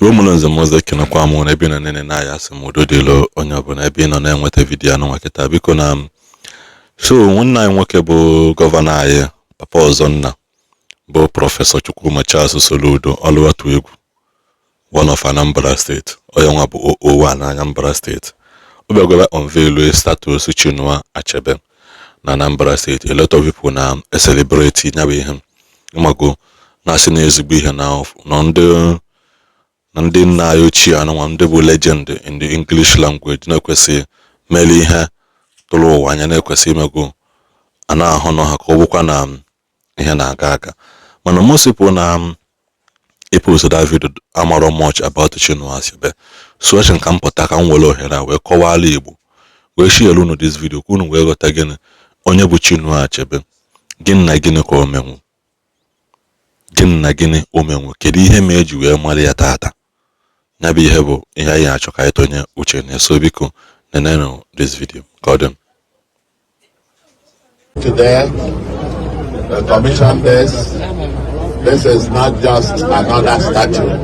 Igbo mụrụ nze m ọzọ, ekenekwa m ebe ị nọ nene na ya. Asị m udo dịlụ onye ọbụla ebe ị nọ na-enweta video anụnwa kịta. Biko, na so nwanne anyị nwoke bụ gọvanọ anyị, papa ọzọ nna, bụ Prọfesọ Chukwuma Charles Soludo, ọlụwatụ egwu one of Anambra State, onye nwa bụ OO1 na Anambra State, ọ bịagwara unveil statue Chinua Achebe na Anambra State. A lot of people na celebrate ya bụ ihe, ịmago, na-asị na ezigbo ihe na ndị na ndị nna anyị ochie anụnwa, ndị bụ legend in the English language, na-ekwesị mere ihe tụrụ ụwa anya, na-ekwesị imego a na-ahụ nọ ha ka ọ bụkwa na ihe na-aga aga. Mana most people na post that video amarọ much about Chinua Achebe, so eche ka m pụta ka m were ohere a wee kọwara Igbo, wee share unu this video ka unu wee ghọta gịnị, onye bụ Chinua Achebe, gịnị na gịnị ka o menwu, gịnị na gịnị o menwu, kedu ihe ma eji wee mara ya tata. Ya bụ ihe bụ ihe anyị na-achọ ka anyị tụnye uche na. So biko, nenenụ this video ka ọ dị m. Today, the commission this. This is not just another statue.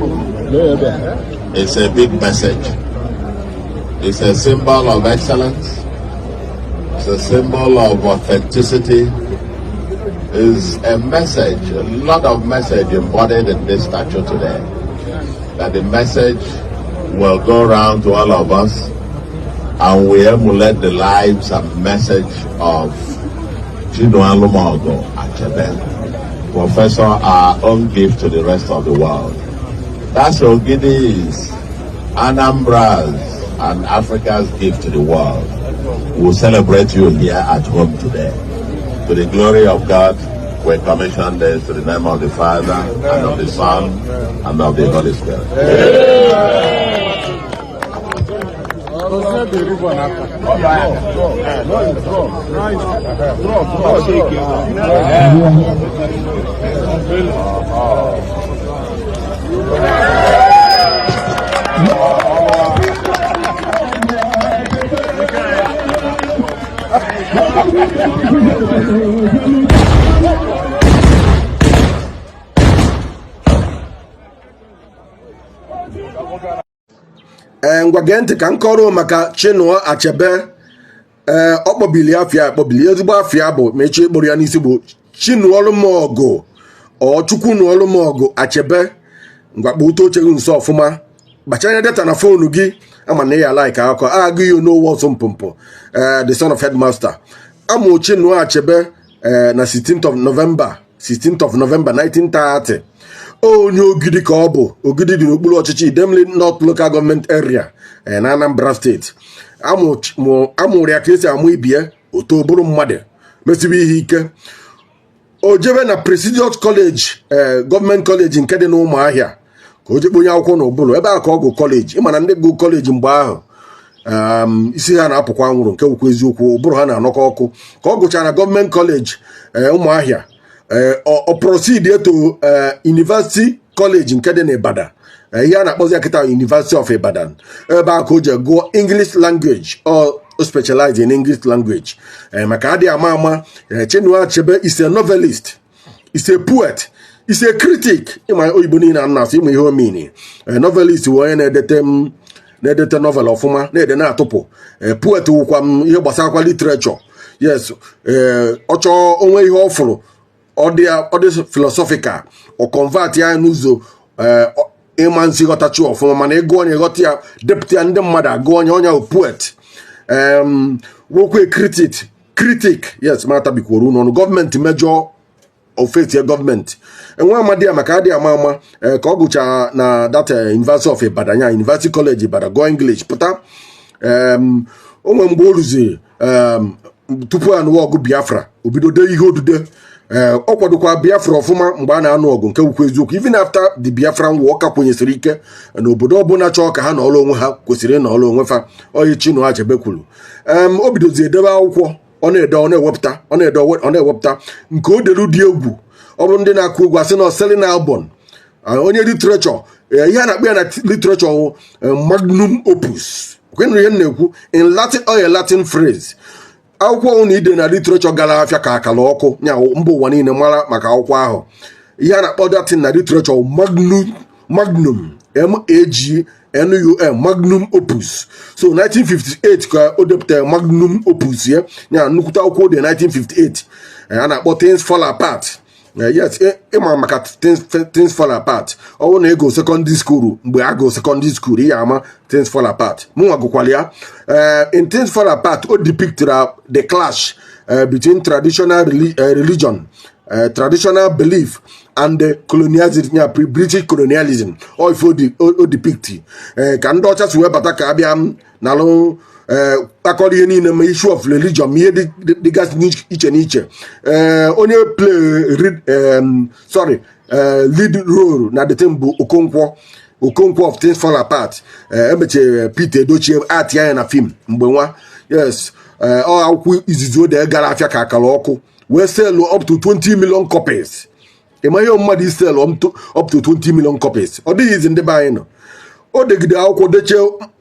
It's a big message. It's a symbol of excellence. It's a symbol of authenticity. It's a message, a lot of message embodied in this statue today. That the message will go round to all of us and we emulate the lives and message of Chinua Achebe, Professor, our own gift to the rest of the world. That's Ogidi's, Anambra's, and Africa's gift to the world. We'll celebrate you here at home today. To the glory of God, we commission this to the name of the Father, and of the Son, and of the Holy Spirit. The ribbon after. Draw, draw, draw, draw, draw. Ee, ngwa gee ntị ka m kọrọ maka Chinua Achebe. Ee, ọ kpọbili afịa, akpọbili ezigbo afịa bụ ma echi ịkpọrọ ya n'isi bụ Chinuolumọgụ ọ Chukwu Nuolumọgụ Achebe. Ngwa, kpọte oche gị nso ọfụma, gbachanye data na phone gị, ama na ya like akụkọ agụ ya n'owe ọsọ mpụmpụ. Ee, the son of headmaster, amụ Chinua Achebe ee na 16th of November, 16th of November 1930. Onye Ogidi ka ọ bụ. Ogidi dị n'okpuru ọchịchị Idemili North Local Government Area na Anambra Steeti. Amụrụ ya ka esi amụ ibie oto bụrụ mmadụ, mesibe ihe ike. O jebe na Presidious College, ee, gọọmenti kọleji nke dị n'Ụmụahịa, ka o jekpe onye akwụkwọ n'ụbụrụ ebe a ka ọ gụ kọleji. Ịma na ndị gụ kọleji mgbe ahụ, isi ha na-apụkwa anwụrụ, nke wukwa eziokwu, ụbụrụ ha na-anọkọ ọkụ. Ka ọ gụchara na gọọmenti kọleji Ụmụahịa, ọ proceed to University College nke dị n'Ibadan, ihe a na-akpọzi ya kịta University of Ibadan. Ebe a ka o ji gụọ English language, ọ specialize in English language. Maka adịghị ama ama, Chinua Achebe is a novelist, is a poet, is a critic. Ịma oyibo niile a na-asụ, ịma ihe omini. Novelist wụ onye na-edete m na-edete novel ọfụma, na-ede na-atụpụ. Poet wụkwa m ihe gbasakwa literature. Yes, ee, ọ chọọ onwe ihe ọ fụrụ, ọ dị philosophical, ọ convert ya n'ụzọ ịma nsi ghọtachi ọfụma, mana ịgụ onye ghọta ya, depụta ya, ndị mmadụ agụ onye onye bụ poet, wokwe critic. Yes, ma tabikwuru unu ọnụ gọọmenti mejọ ofetie gọọmenti enwe amadi ya maka adịghị ama ama. Ka ọ gụchara na that University of Ibadan, ya University College Ibadan, gụọ English pụta, o nwere mgbe o ruziri tupu anụwa ọgụ Biafra, o bido dee ihe odide. Ee, ọ kwadokwa Biafra ọfụma mgbe a na-anụ ọgụ, nke wukwa eziokwu. Even after the Biafran war, ọ ka kwenyesịrị ike na obodo ọbụla chọọ ka ha nọọrọ onwe ha kwesịrị ịnọrọ onwe fa. Oyi Chinua Achebe kwuru, o bidozi edebe akwụkwọ. Ọ na-ede, ọ na-ewepụta, ọ na-ede, ọ na-ewepụta. Nke o delu dị egwu. Ọ bụrụ ndị na-akụ egwu, asị na selling album. Onye literature, ihe a na-akpọ ya na literature wụ magnum opus. Kwenụrụ ihe m na-ekwu in Latin, ọ ya Latin phrase. Akwụkwọ na ide na literature gara afịa ka akara ọkụ nya mba ụwa niile mara maka akwụkwọ ahụ. Ihe a na-akpọ datin na literature magnum. Magnum, magnum opus. So 1958 ka o depụtara magnum opus ya, ya nnukwute akwụkwọ o de 1958 a na-akpọ Things Fall Apart. Yes, ịma maka Things Fall Apart. Ọ bụrụ na ego secondary school, mgbe a go secondary school, ị ya ama Things Fall Apart. Mụnwa gụkwara ya. In Things Fall Apart, o depicted the clash between traditional religion, traditional belief and the colonialism, ya British colonialism. Ọ ife o depict ka ndị ọcha si wee bata ka abịa nalụ kpakọrọ ihe niile, ma issue of religion, ma ihe dịgasị n'iche n'iche. Onye play sorry, lead role na the thing bụ Okonkwo, Okonkwo of Things Fall Apart. Emechara Pete Edochie ati anya na film mgbe nwa. Yes, ọ akwụkwọ izizi ode gara afịa ka akara ọkụ, wee sell up to 20 million copies. Ịma ihe mmadụ isell up to 20 million copies? Ọ dịghị izi. Ndị be anyị nọ, o degide akwụkwọ dechie,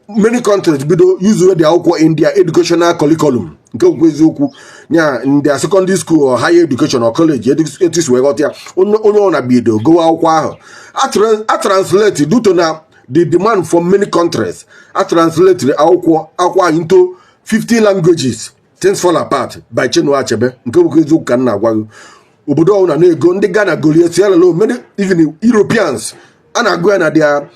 many countries bido use the akwụkwọ in their educational curriculum. Nke okwu eziokwu ya, in their secondary school or higher education or college, etu si wee ghọta ya, onye ọ na bido gowa akwụkwọ ahụ, a translate due to na the demand from many countries, a translate akwụkwọ ahụ into 50 languages. Things Fall Apart by Chinua Achebe. Nke bụ eziokwu ka m na-agwa gị. Obodo ọbụla na-ego, ndị Ghana golie, Sierra Leone, many even Europeans a na-agụ ya na their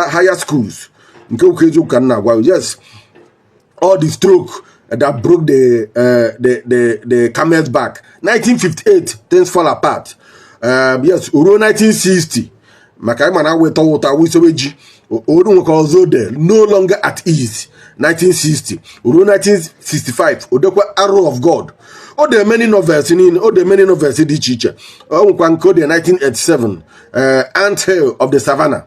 higher schools. Nke bụ eziokwu ka m na-agwa gị. Yes, all the stroke that broke the camel's back. 1958, Things Fall Apart. Yes, ruo 1960, maka ịma na weta ụta wisobe ji oru nwekọ ọzọ de No Longer at Ease, 1960 ruo 1965, odekwa Arrow of God. O de many novels niile, o de many novels dị iche iche. O nwekwa nke o de 1987, Ant Hill of the Savannah,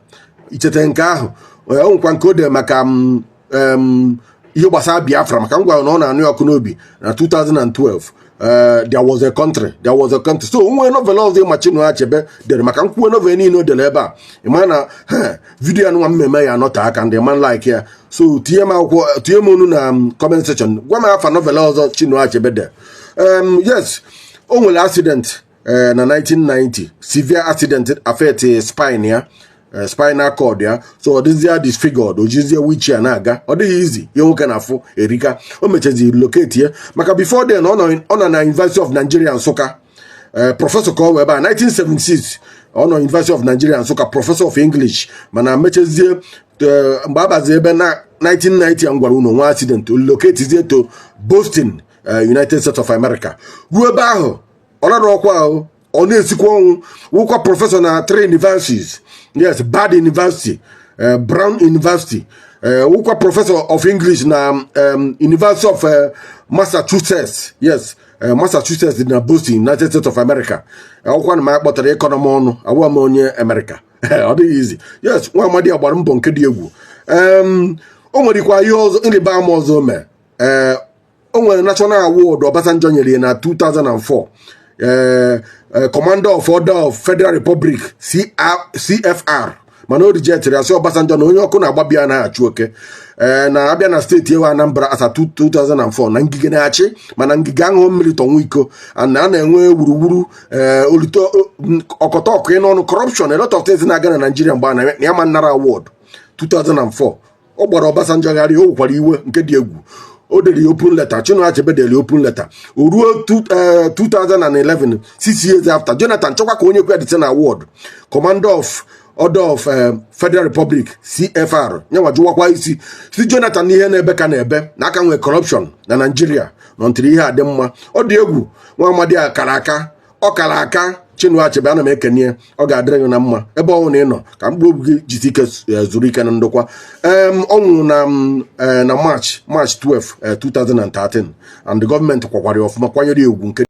icheta nke ahụ? O nwekwa nke o de maka ihe gbasara Biafra, maka m gwara na ọ na-anụ ọkụ n'obi na 2012, There Was a Country, There Was a Country. So nwee novel ọzọ ịma Chinua Achebe dere, maka nkwuwe novel niile o dere ebe a, ịma na video ya nwa mmemme ya anọte aka ndị man like ya. So tinye m akwụkwọ, tinye m onu na comment section, gwa m afa novel ọzọ Chinua Achebe dere. Yes, o nwere accident na 1990, severe accident affect spine ya, spinal cord ya, so ọ dịzie disfigured, o jizie wheelchair na-aga. Ọ dịghị izi ihe nwoke na-afụ erika. O mechazi relocate ya, maka before then ọ nọ na University of Nigeria Nsụka, professor ka ọ wee ebe a. 1976 ọ nọ University of Nigeria Nsụka, professor of English, mana mechazie mgbe abazi ebe na 1990 a m gwara unu nwa accident, relocatezie to Boston, United States of America. Ruo ebe ahụ, ọ rara ọkwa ahụ, ọ na-esikwa ọnwụ wụkwa professor na three universities. Yes, Bard University, Brown University, wụkwa professor of English na University of Massachusetts. Yes, Massachusetts dị na Boston, United States of America. Akwụkwọ na m akpọtara ịkọrọ m ọnụ, abụọ m onye America. Ọ dịghị izi. Yes, nwa amadi a gbara mbọ nke dị egwu. O nwerekwa ihe ọzọ ịrịba ama ọzọ o mee. Ee, o nwere national award Obasanjo nyere ya na 2004, Commander of Order of Federal Republic, CFR, mana o rejectịrị ya, sị Obasanjo na onye ọkụ na-agbabịa anaghị achụ oke. Ee, na-abịa na steeti ewe Anambra asa 2004 na Ngige na-achị, mana Ngige aṅụghị mmiri tọnwa iko, and a na-enwe wuruwuru, ee, olito ọkọtọ ọkụ n'ọnụ, corruption, a lot of things na-aga na Nigeria mgbe a na ya ma nara award 2004. Ọ gbara Obasanjo gharị, o nwekwara iwe nke dị egwu. O dere ya open letter. Chinua Achebe dere ya open letter. O ruo 2011, 6 years after, Jonathan chọkwa ka onye kwe dịte na award Commander of Order of Federal Republic, CFR, nyanwa jụwakwa isi si Jonathan n'ihe na-ebe ka na-ebe na aka nwee corruption na Nigeria nọ ntiri ihe a dị mma. Ọ dị egwu. Nwa amadi a kara aka, ọ kara aka. Chinua Achebe, ana m ekene. Ọ ga-adịrị gị na mma ebe ọ na ị nọ, ka mkpụrụ obi gị jisi ike zuru ike na ndokwa. Ọ nwụrụ na March 12, 2013, and gọọmenti kwakwara ya ọfụma, kwanyere ya ugwu nke